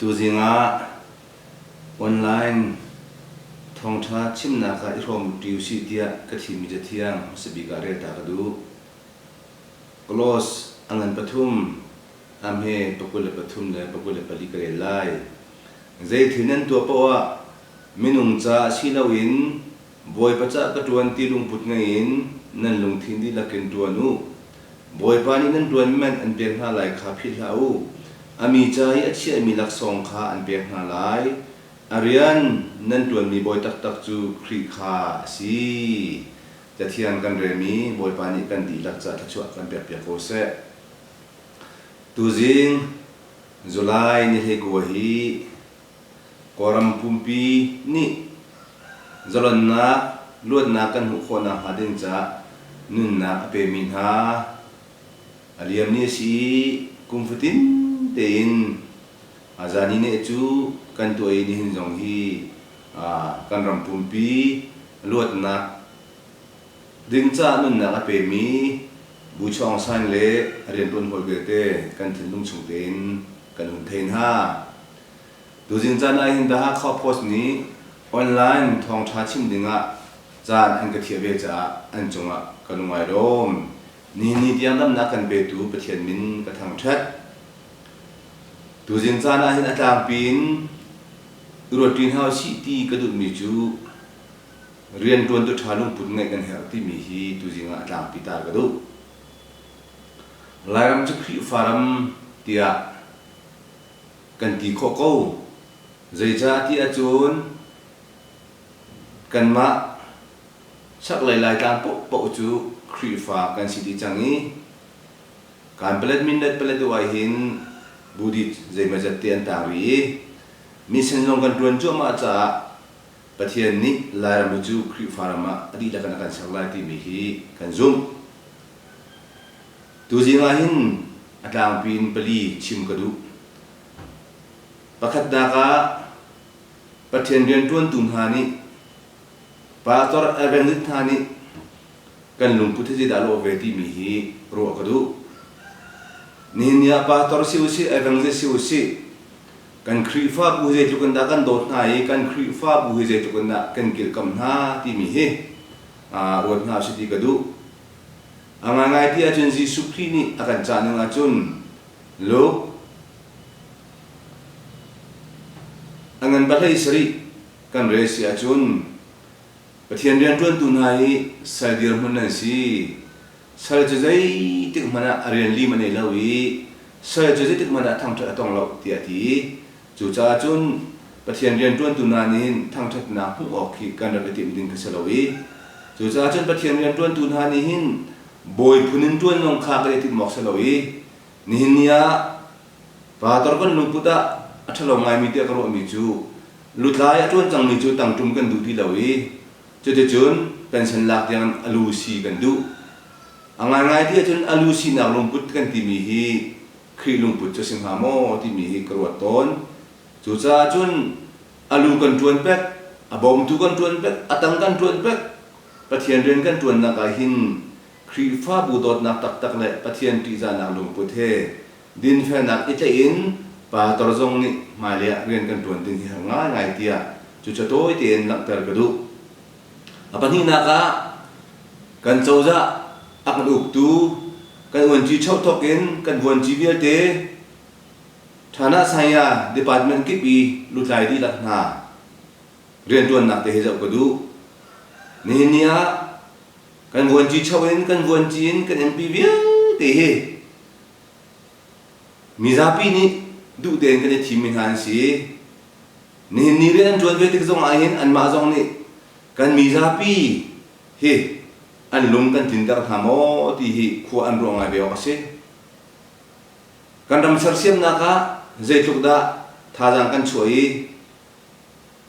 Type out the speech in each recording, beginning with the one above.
Tuzing ah online thawngṭha chimnak ah i hrawm ṭi usih tiah ka thimmi cathiang hmasa bik ah rel ta ka duh. Clause a ngan pathum, a hme 23 le 24 ka rel lai. Zei thil nan tuah paoh ah minung ca si loin Bawipa ca ka ṭuan ti lungput ngei in nan lungthin dihlak in ṭuan u. Bawipa nih nan ṭuan man an pek hna lai kha philh hlah u. A mi ca i a chiahmi laksawng kha an pek hna lai. A rian nan ṭuanmi bawi taktak cu Khrih kha a si. Cathiang kan relmi Bawipa nih kan dihlak ca thluachuah kan pekpiak ko seh. Tuzing July ni 19 hi Kawlram pumpi nih zalonnak, luatnak kan hmuh khawh nakhnga ding caah nunnak a pemi hna a liam ni a si i kum fatin tein zani neh cu kan tuah i nihin zong hi kan ram pumpi luatnak ding caah nunnak a pemi Bu Chaung San le a rianṭuan hawi vialte kan thinlung chung tein kan hun thei hna. Tuzing caan ah hin The Hakha Post nih online thawngṭha chim dingah caan an ka thiah ve caah an cungah ka lung ai lawm. Nihin ni tiang damnak kan petu Pathian min ka thangṭhat. Tuzing caan ah hin a tlangpi in i ruatṭi hna usih ti ka duhmi cu rianṭuantu ṭha lungput ngeih kan herh timi hi tuzing ah a tlangpi ta ka duh. Lairam cu Khrihfa ram tiah kan ti khawh ko. Zeicah ti ahcun kanmah chaklei Laitlang paohpaoh cu Khrihfa kan si dih cang i Kanpalet Mindat Paletwa hin Buddhist zeimawzat te an tang rih i mission zong kan ṭuan cuahmah caah Pathian nih Lairam hi cu Khrihfa ram ah a dihlak in a kan ser lai timi hi kan zumh. Tuzing ah hin a tlangpi in pali chim ka duh. Pakhatnak ah Pathian rianṭuantu hna nih pastor evangelist hna nih kan lungput hi zeidah a lawh ve timi hi ruah ka duh. Nihin ni ah pastor si usih, evangelist si usih, kan Khrihfabu hi zeitluk in dah kan dawt hna i kan Khrihfabu hi zeitluk in dah kan kilhkamh hna timi hi ruat hna usih ti ka duh. A ngaingai ti ahcun Jesuh Khrih nih a kan cah ning ahcun Luke a ngan pahlei sarih kan rel si ahcun Pathian rianṭuantu hna hi sal dirhmun nan si. Sal cu zeitik hmanh ah a rian lim a nei lo i sal cu zeitik hmanh ah thangṭhat a tong lo tiah a ti. Cucaah cun Pathian rianṭuantu hna nih hin thangṭhatnak hmuh awk hi kan rak i timh ding kha si lo i cucaah cun Pathian rianṭuantu hna nih hin bawi phun in ṭuan zong kha kan i timh awk si lo i nihin ni ah pastor kan lungput ah a ṭhalo ngaimi tiah ka ruahmi cu lutlai a ṭuan cangmi cu tangṭum kan duh ti lo i cuticun pension lak tiang a lu si kan duh. A ngaingai ti ahcun a lu sinak lungput kan timi hi Khrih lungput cu a si hnga maw timi hi ka ruat tawn. Cucaah cun a lu kan ṭuan pek, a bawmtu kan ṭuan pek, a tang kan ṭuan pek. Pathian rian kan ṭuannak ah hin Khrihfabu dawtnak taktak le Pathian ṭihzahnak lungput he dinfelnak i tlaih in pastor zong nih hmailei ah rian kan ṭuan ding hi har ngaingai tiah cucu tawi tein langhter ka duh. A pahnihnak ah kan cozah a kan uktu kan uanci ṭheuh thawk in kan vuanci vialte Thana Saya department kip i lutlai dihlak hna rianṭuannak te hi zoh ka duh. Nihin ni ah kan vuanci ṭheuh in kan vuanci in kan MP vialte hi mizapi nih duh tein kan i thimmi hna an si. Nihin ni rian an ṭuan ve tik zong ah hin anmah zong nih kan mizapi hi an lung kan tlinter hna maw ti hi khua an ruah ngai ve awk a si. Kan ram sersiamnak ah zeitluk dah thazaang kan chuah i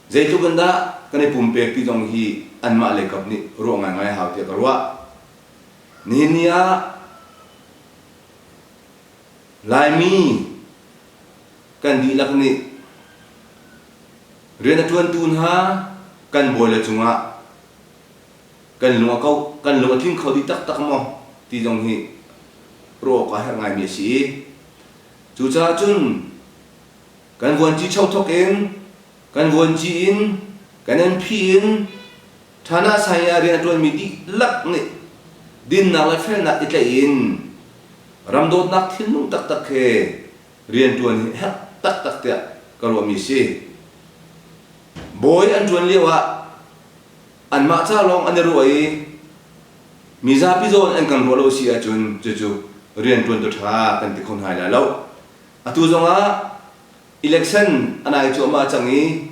zeitluk in dah kan i pumpek ti zong hi anmah lei kap nih ruah ngaingai a hau tiah ka ruah. Nihin ni ah Laimi kan dihlak nih rian a ṭuantu hna kan bawile cungah kan lung a ko kan lung a tling kho dih taktak maw ti zong hi ruah awk a herh ngaimi a si i cucaah cun Kan vuanci chothok in, kan vuanci in, kan MP in, Thana Sai ah rian a ṭuanmi dihlak nih dinnak le felnak i tlaih in ram dawtnak thinlung taktak he rianṭuan hi herh taktak tiah ka ruahmi si. Bawi an ṭuan lio ah anmah ca lawng an i ruah i mizapi zawn an kan ruah lo si ahcun cucu rianṭuantu ṭha kan ti kho hna lai lo. Atu zongah election a nai cuahmah cang i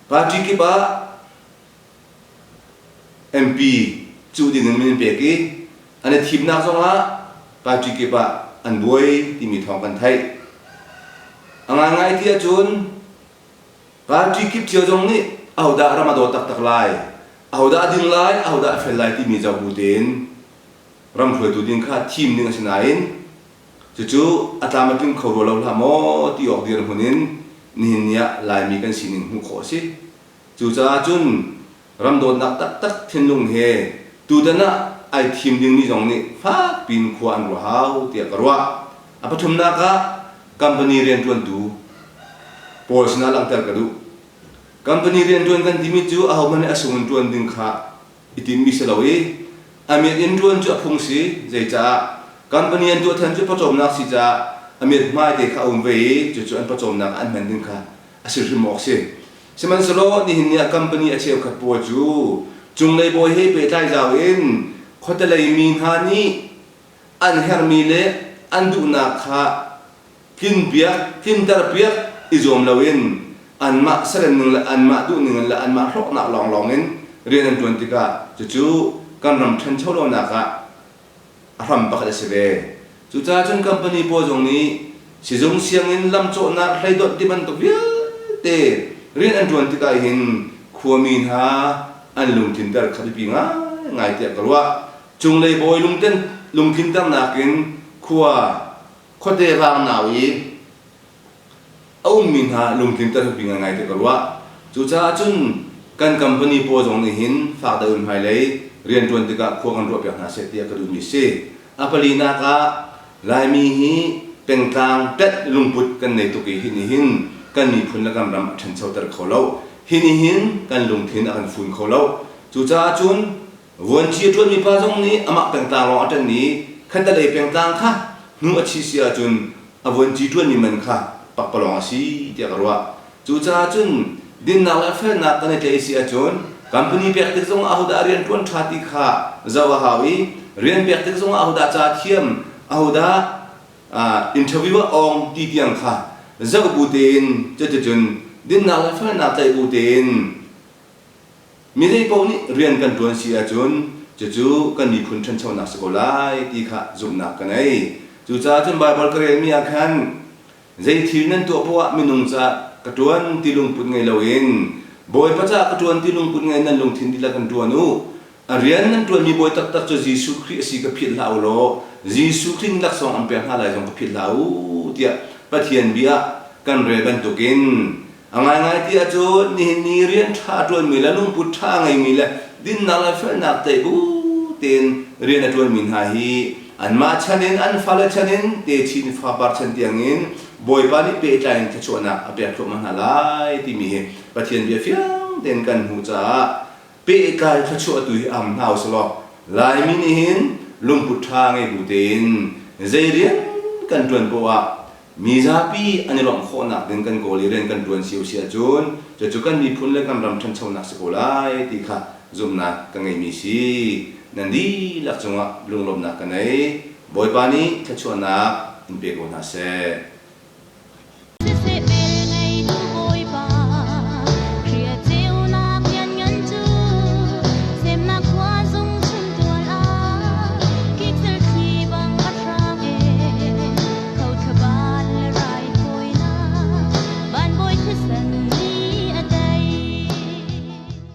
Party kip ah MP cuh ding in min an pek i an i thimnak zongah party kip ah an buai timi thawng kan theih. A ngaingai ti ahcun party kip cio zong nih ahodah ram a daw taktak lai, ahodah a ding lai, ahodah a fel lai timi zoh bu tein ram hruaitu ding kha thim ding a si nain Cucu a tlam a tling kho rua lo hlah maw ti awk dirhmun in nihin ni ah Laimi kan sining hmuh khawh a si. Cucaah cun ram dawtnak taktak thinlung he tutan ah ai thim dingmi zong nih fak piin khua an ruah hau tiah ka ruah. A pathumnak ah company rianṭuantu pawl sinah langhter ka duh. Company rianṭuan kan timi cu ahohmanh nih a sung in ṭuan ding kha i timmi si lo i a miat in ṭuan cu a phung si. Zeicah company an tuah than cu pawcawmnak si caah a miat hmai te kha a um ve i cucu an pawcawmnak ah an hman ding kha a si hrim awk si. Sihmanhsehlaw nihin ni ah company a cheukhat pawl cu cunglei bawi he pehtlai zau in khuatelei mi hna nih an herhmi le an duhnak kha tlinpiak, tlinterpiak i zuam loin anmah seremning le anmah duhning in le anmah hlawknak lawnglawng in rian an ṭuan tikah cucu kan ram ṭhancho lonak ah a hram pakhat a si ve. Cucaah cun company pawl zong nih sizung sianginn lamcawhnak hleidonh ti bantuk vialte rian an ṭuan tikah hin khuami hna an lungtlinter kha biapi ngaingai tiah ka ruah. Cunglei bawi lungtlinternak in khua khuate vangnau i a ummi hna lungtlinter hi ngaingai te ka ruah. Cucaah cun kan company pawl zong nih hin fak deuh in hmailei rianṭuan tikah khua kan ruahpiak hna seh tiah ka duhmi si. A palinak ah Laimi hi pengtlang ṭanh lungput kan nei tuk i hi nih hin kan miphun le kan ram a ṭhanchoter kho lo. Hi nih hin kan lungthin a kan fun kho lo. Cucaah cun Vuanci a ṭuanmi pa zong nih amah pengtlang lawng a ṭanh i khattelei pengtlang kha hnu a chi si ahcun a vuanci ṭuanmi man kha pakpalawng a si tiah ka ruah. Cucaah cun dinnak le felnak kan i tlaih si ahcun company pek tik zongah ahodah a rian ṭuan ṭha ti kha zoh a hau i rian pek tik zongah ahodah ca thiam, ahodah interview ah awng ti tiang kha zoh bu tein cuticun dinnak le felnak tlaih bu tein Mi zeipaoh nih rian kan ṭuan si ahcun cucu kan miphun ṭhanchonak si ko lai ti kha zumhnak ka ngei. Cucaah cun Baibal ka relmi ah khan zei thil nan tuah poah ah minung caah ka ṭuan ti lungput ngei loin Bawipa caah ka ṭuan ti lungput ngei nan lungthin dihlak in ṭuan u. A rian nan ṭuanmi Bawi taktak cu Jesuh Khrih a si ka philh hlah u law Jesuh Khrih nih laksawng an pek hna lai zong ka philh hlah u tiah Pathian bia kan rel bantukin A ngaingai ti ahcun nihin ni rian ṭha a ṭuanmi le lungput ṭha a ngeimi le dinnak le felnak tlaih bu tein rian a ṭuanmi hna hi anmah chan in an fale chan in techin fapar chan tiangin Bawipa nih pehtlai in thluachuahnak a pek thluahmah hna lai timi hi Pathian bia fiang tein kan hmuh caah pehtlai thluachuah tu hi am hna usih Laimi nih hin lungput ṭha ngei bu tein zei rian kan ṭuan poah ah Mizapi an i lawmh khawhnak ding kan kawl i rian kan ṭuan cio si ahcun cucu kan miphun le kan ram ṭhanchonak si ko lai ti kha zumhnak ka ngeimi si. Nan dihlak cungah lunglawmhnak ka nei. Bawipa nih thluachuahnak in pe ko hna seh.